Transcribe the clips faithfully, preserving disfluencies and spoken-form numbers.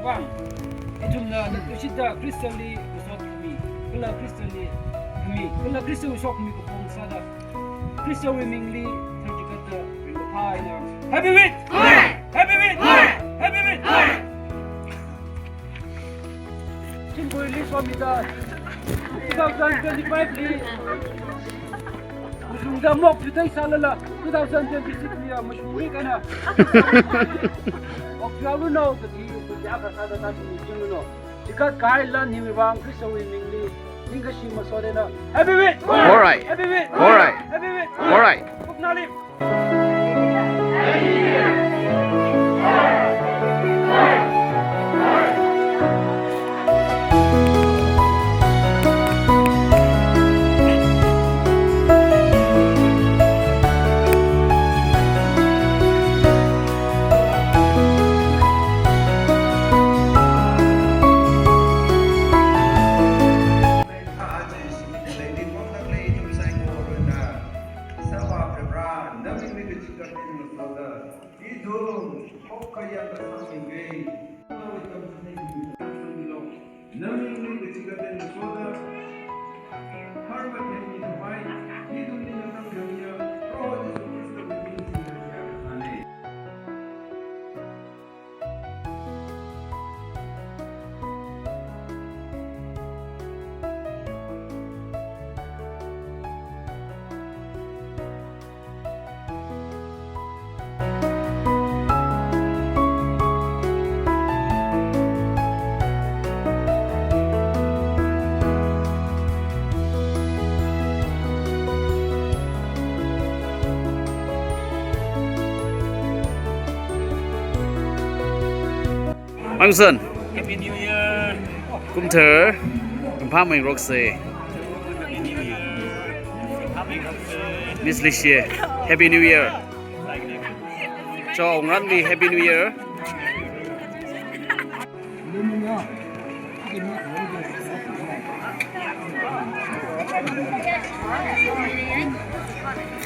Vang, ithumna ningkashi da Khristali masot khami, kala Khristali khami, kala Khristawui sokhami kapong sāda, Khristawui mingli tharchigatda ringkaphā eina. Happy Wheat! Happy Wheat! Happy Wheat! Shimkhurli somida, two thousand twenty-five li mashungda mok jutai sālala, two thousand twenty-six li ya mashungri kana. Okthuilu no, kaji, kaji akha sāda tasi jinglu no. Chikat kahai lan hiwui vang Khristawui mingli ningkashi masot eina. Happy Wheat! All right. Happy Wheat! All right. Happy Wheat! All right. Kupnalim! Angsan. Happy New Year. Kumthar ringphāmei rokse. Happy New Year. Ringphāmei rokse. Miss Lishie, Happy New Year. Cho, Ungranli Happy New Year.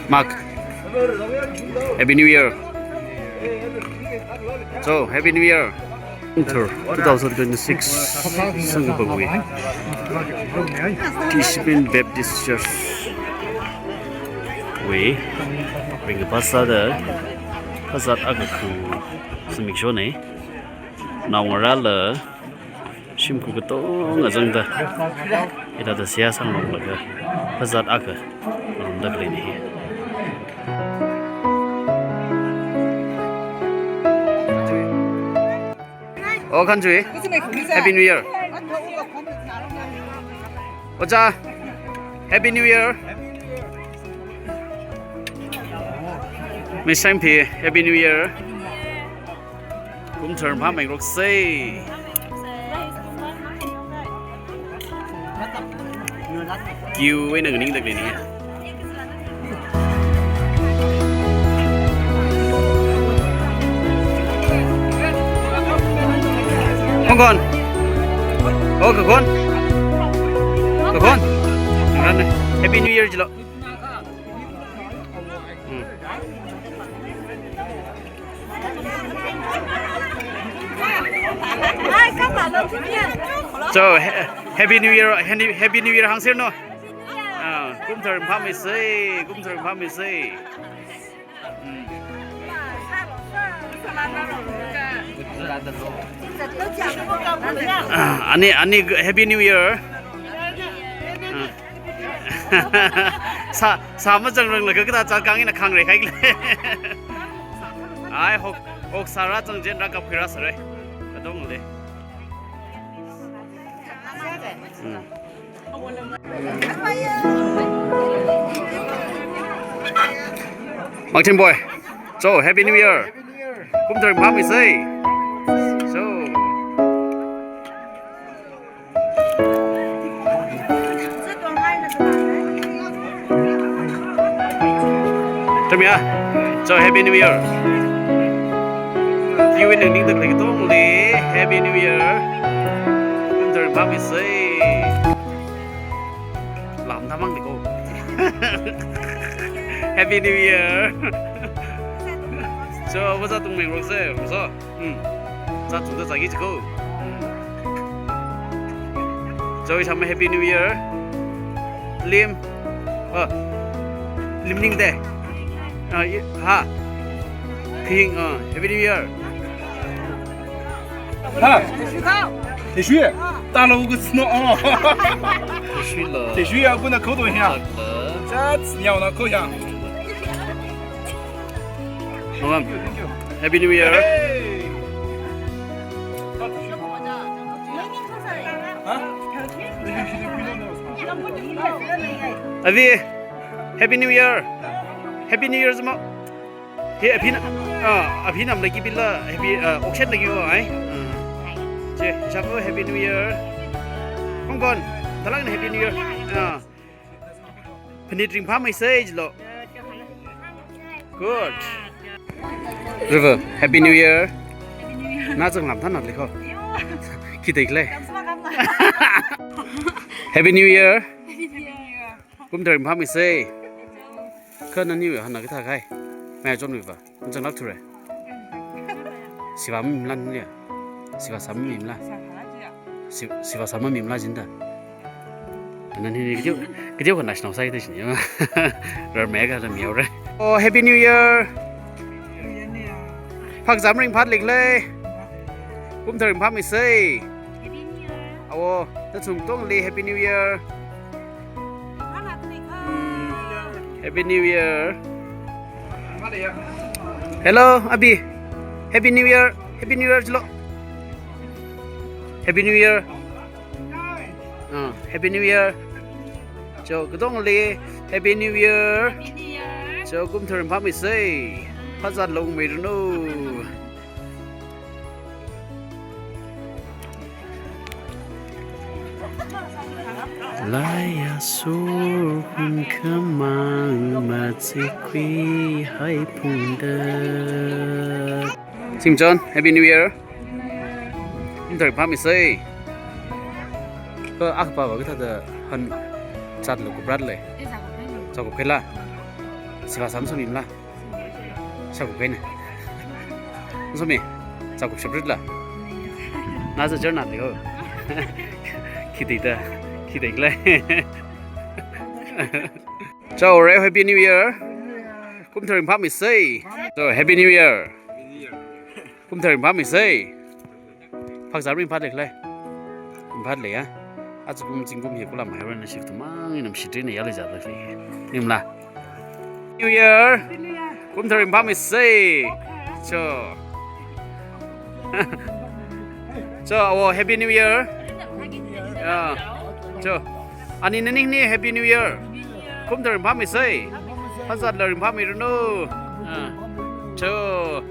Mark, Happy New Year. So, Happy New Year. Kumthar two thousand twenty-six Sangkapamwui Kishipin Baptist Church wui ringkaphā sāda phazat akha khu zimiksho ne. Naongarāla shimkhur katonga zangda hithāda seihā sāngarumlaga phazat akha ngarumda khaleina hi. Oh, Khanjui. Happy New Year. Ojā, Happy New Year. Miss Sangphi, Happy New Year. Kumthar ringphāmei rokse. Kiu eina nganingda khaleina. Khon khon. Oh, kakhon. Kakhon. Ngarān ne. Happy New Year jilo. Hmm. So, ha-, Happy New Year, Happy, Happy New Year hāngser no? Ah, kumthar ringphāmeisa, kumthar ringphāmeisa. Hmm. Ah, ani, ani, Happy New Year. Ah. Sā, sā mazangranglaga kathā chākang ina khangrei kahai le. Ai, hok, hok sāra chang jen rākapkhuira sāre. Katong le. Hmm. Martin boy. So, Happy New Year. Kumthar ringphāmeisa. So. Tamya. So, Happy New Year. Kiu eina nganingda khalei katongli Happy New Year. Kumthar ringphāmeisa. Lam tamang diko. Happy New Year. So, what's up, Tungmeng Rose? So, hmm. Sa tungda zagi chiko. Hmm. So, wish him a Happy New Year. Lim. Oh. Lim Ning De. Ah, i-, ha. King, ah, Happy New Year. Ha. Te shui. Ta lo gu sno. Te shui lo. Te shui ya gu na ko do ya. Chat nyao na ko ya. Mom, Happy New Year. Avi, Happy New Year. Happy New Year zama. He, Abhi na, ah, Abhi nam lagi bila, Happy, ah, auction lagi o, ai. Ah. Che, shabu Happy New Year. Kong kon, talang Happy New Year. Ah. Phanit ringphāmeisei jilo. Good. River, Happy New Year. Na zang lam than na liko. Khi dei le. Happy New Year. Kum tharim phāmeisei. Kha nani wui hana kathā khai. Maya chonwui va. Zang lak thure. Siva mimlan le. Siva sam mimla. Si-, siva sam mimla jinda. Nani ni kidiu, kidiu kan national side shi ni. Rar mega da miau re. Oh, Happy New Year. Phak zam ringphat lik le. Kum tharim phāmeisei. Awo, nathum tongli Happy New Year. Happy New Year. Hello, Abhi. Happy New Year. Happy New Year, jilo. Happy New Year. Ah, Happy New Year. Cho, katongli Happy New Year. Cho, kum tharim phāmeisei. Phazat longmeiranu. Laiya sur hun khamang machikhui hai phungda. Simchon, Happy New Year. Kum tharim phāmeisei. Kha akpa va kathāda han chat lo kuprat le. Chakup khaila. Siva sam sam mimla. Chakup khaina. Sumi, chakup shaprit la. Na za jar na de ho. Khi dei da, khi dei le. Cho, re, Happy New Year. Kum tharim phāmeisei. So, Happy New Year. Kum tharim phāmeisei. Phak zam ringphat lik le. Ringphat le ya. Achu kum zingkum hi kulam hai ran shi tumang inam shitri ne yali zap le. Nimla. New Year. Kum tharim phāmeisei. Cho. Cho, awo, Happy New Year. Ya. Cho. Ani nani ni Happy New Year. Kum tharim phāmeisei. Phazat la ringphāmeiranu. Ah. Cho.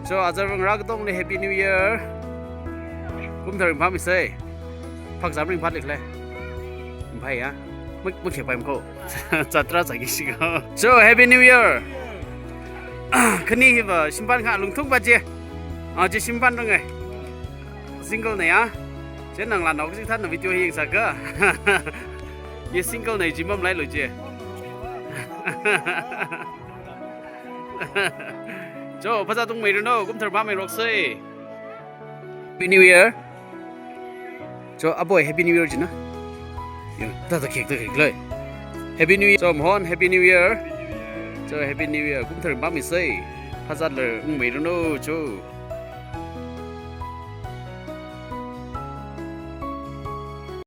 Cho, aja ring ra katongli Happy New Year. Kum tharim phāmeisei. Phak zam ringphat lik le. Ringphai ya. Muk, muk khek pai ko. Chatra chagi shi ko. Cho, Happy New Year. Khani hi va shimpan kha lungthung va je. Ah, je shimpan rang ai. Single na ya. Che nang la nok jing than na video hi yangsa ka. Ye single na ji mamlai lo je. Cho, phazat tungmeiranu, kum tharim phāmeiroksei. Happy New Year. Cho, aboi, Happy New Year jina. Yo, ta ta khek, ta khek le. Happy New Year. Cho, Mohon, Happy New Year. Cho, Happy New Year. Kum tharim phāmeisei. Phazat la ungmeiranu, cho.